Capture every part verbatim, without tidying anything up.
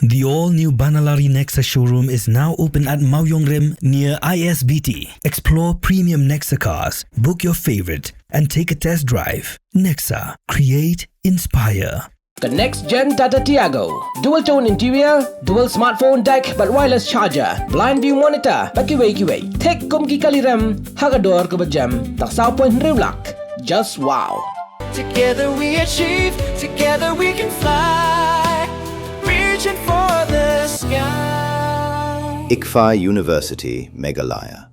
The all-new Banalari Nexa showroom is now open at Mawiongrim near I S B T. Explore premium Nexa cars, book your favorite, and take a test drive. Nexa, create, inspire. Ka next gen Tata Tiago. Dual tone interior, dual smartphone deck, bad wireless charger, blind view monitor, bad kiwei kiwei. Thik kum ki kali rem, ha ka dor kaba jem, tang saw point hynriew lak. Just wow. Together we achieve, together we can fly. Reaching for the sky. ICFAI University, Meghalaya.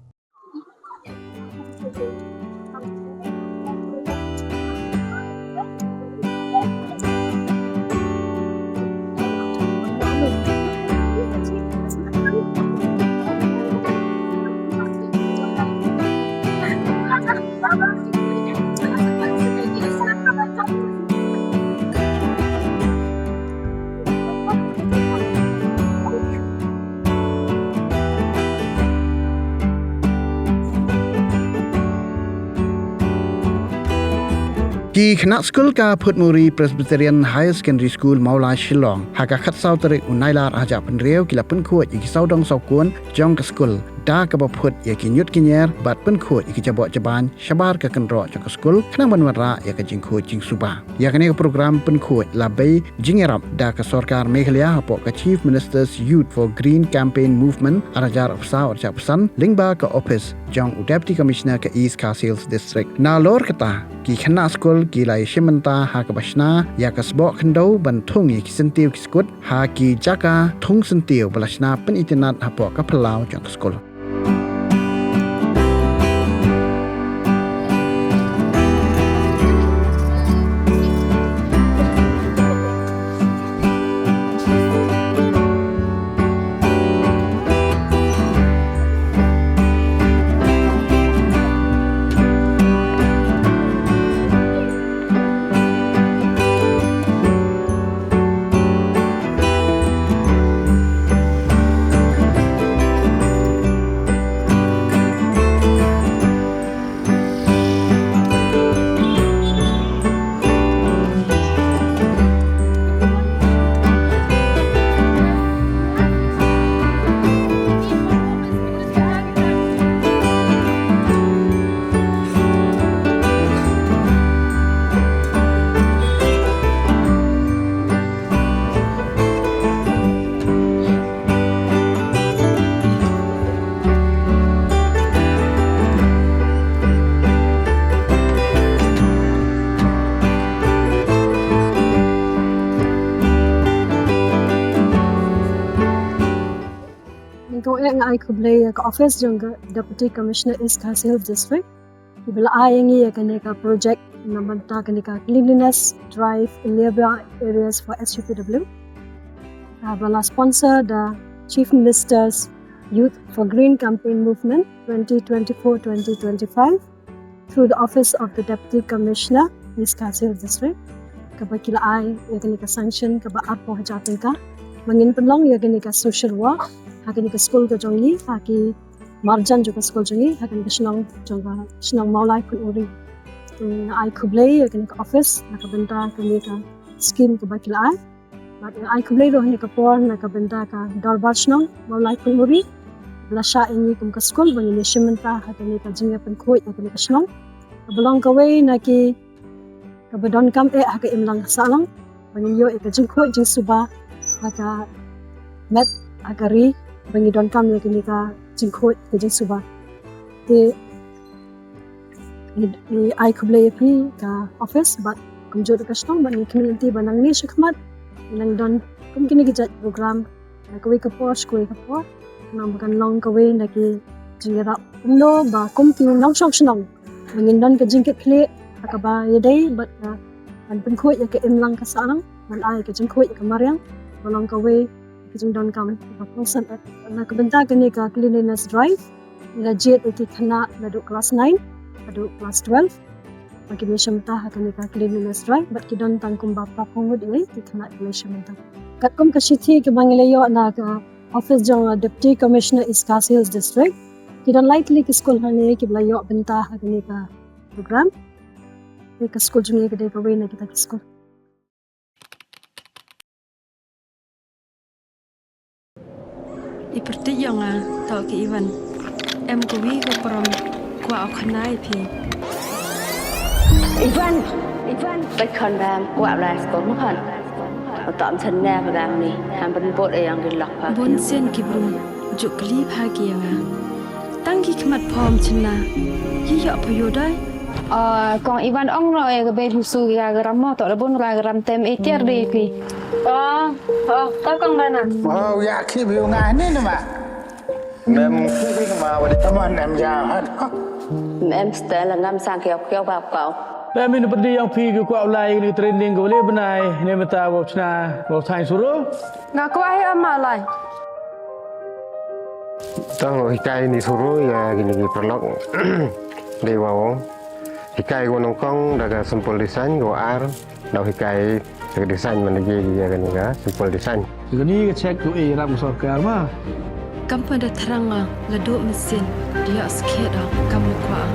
Ki khynnah skul ka Phutmuri Presbyterian Higher Secondary School, Mawlai, Shillong, ha ka khatsaw tarik u Nailar arhajar arphew hynriew ki la pynkhuid ïa ki sawdong sawkun jong ka skul da kaba phut ïa ki ñiut ki ñier bad pynkhuid ïa ki jaboh jaban shabar ka kynroh jong ka skul khnang ban wanrah ïa ka jingkhuid jingsuba. Ïa kane ka program pynkhuid la bei jingïarap da ka sorkar Meghalaya hapoh ka Chief Minister's Youth for Green Campaign Movement arhajar arphew saw arhajar arphew san lyngba ka ophis jong u Deputy Commissioner ka East Khasi Hills District. Nalor kata, ki khynnah skul ki la ïashim bynta ha kaba shna ïa ka sboh khyndew ban thung ïa ki syntiew ki skud ha ki jaka thung syntiew ba la shna pynitynnad hapoh ka phyllaw jong ka skul. Nyngkong eh nga ai khublei ïa ka office jong ka Deputy Commissioner East Khasi Hills District kiba la ai ïa ngi ïa kane ka project na bynta kane ka cleanliness drive in nearby areas for S U P W. Ah, ba la sponsor da Chief Minister's Youth for Green Campaign Movement twenty twenty-four twenty twenty-five through the office of the Deputy Commissioner, East Khasi Hills District, kaba ki la ai ïa kane ka sanction kaba arphew hajar tyngka ba ngin pynlong ïa kane ka social work ha kane ka skul ka jong ngi, ha ki marjan jong ka skul jong ngi, ha kane ka shnong jong ka shnong Mawlai Phutmuri. Te nga ai khublei ïa kane ka office na ka bynta kane ka skim kaba ki la ai. Bad nga ai khublei ruh ha kane ka por na ka bynta ka Dorbar Shnong Mawlai Phutmuri ba la shah ïa ngi kum ka skul ba ngin ïashim bynta ha kane ka jingïapynkhuid ïa kane ka shnong, kaba long kawei na ki kaba donkam eh ha ka imlang ka sahlang ba ngin ïoh ïa ka jingkhuid jingsuba ha ka met ha ka ri, ba ngi donkam ïa kane ka jingkhuid ka jingsuba. Te ngi, ngi ai khublei ïa phi ka office bad kumjuh ka shnong, bad ngi khmih lynti ba nangne shakhmat nang don kum kine ki jait program na kawei ka por sha kawei ka por, namar ba kan long kawei na ki jingïarap kumno ba kum ki nongshong shnong ba ngin don ka jingkitkhlieh ha kaba ïadei bad ka ban pynkhuid ïa ka imlang ka sahlang, ban ai ka jingkhuid ïa ka mariang, ba long kawei ka jingdonkam kaba kongsan. Na ka bynta kane ka cleanliness drive, ngi la jied ïa ki khynnah naduh class nine haduh class twelve ba kin ïashim bynta ha kane ka cleanliness drive, bad ki don tang kumba phra phew ngut ïa ki khynnah kiba ïashim bynta. Katkum ka shithi kaba ngi la ïoh na ka office jong Deputy Commissioner East Khasi Hills District, ki don lai tylli ki skul hangne kiba la ïoh bynta ha kane ka program. Te ka skul jong ngi ka dei kawei na kita ki skul. Pyrthei ïa nga, to ki Ivan. Em kawi ka prom kwah u khana ïa phi. Ivan, Ivan, peit khon bam kwah lai skor ma khon. Uta am chynna ba dang ni, ham ban bot ïa yang di lok pha. Bun sien ki bru juk kli pha ki ïa nga. Tang ki khmat phom chynna. Yi ïoh pha ïoh dai. Ah, kong Ivan ong no ïa ka bei phi su ïa ka ram mo to da bun ra ka ram tem e tiar di phi. Oh, oh, to kong Dana. Oh, ïa ki bi nga ni nama. Mem ki bi ma wa di taman em ja hat. Mem stel ngam sang kiok kiok bap kau. Mem in pyrdi yang phi ki kwah u lai ni training ko le bnai ne meta wa chna wa thai suru. Nga kwah hi ama lai. Tang hikai ni suru ïa kini ki paralok. Dei wa hikai ko nongkong da ka simple design ko ar. Dau hikai ka design man lagi ïa kani ka simple design. Kani ka check tu eh ram sorkar ma. Kam pa da thrang nga la duk mesin dia skhet da kam kwah.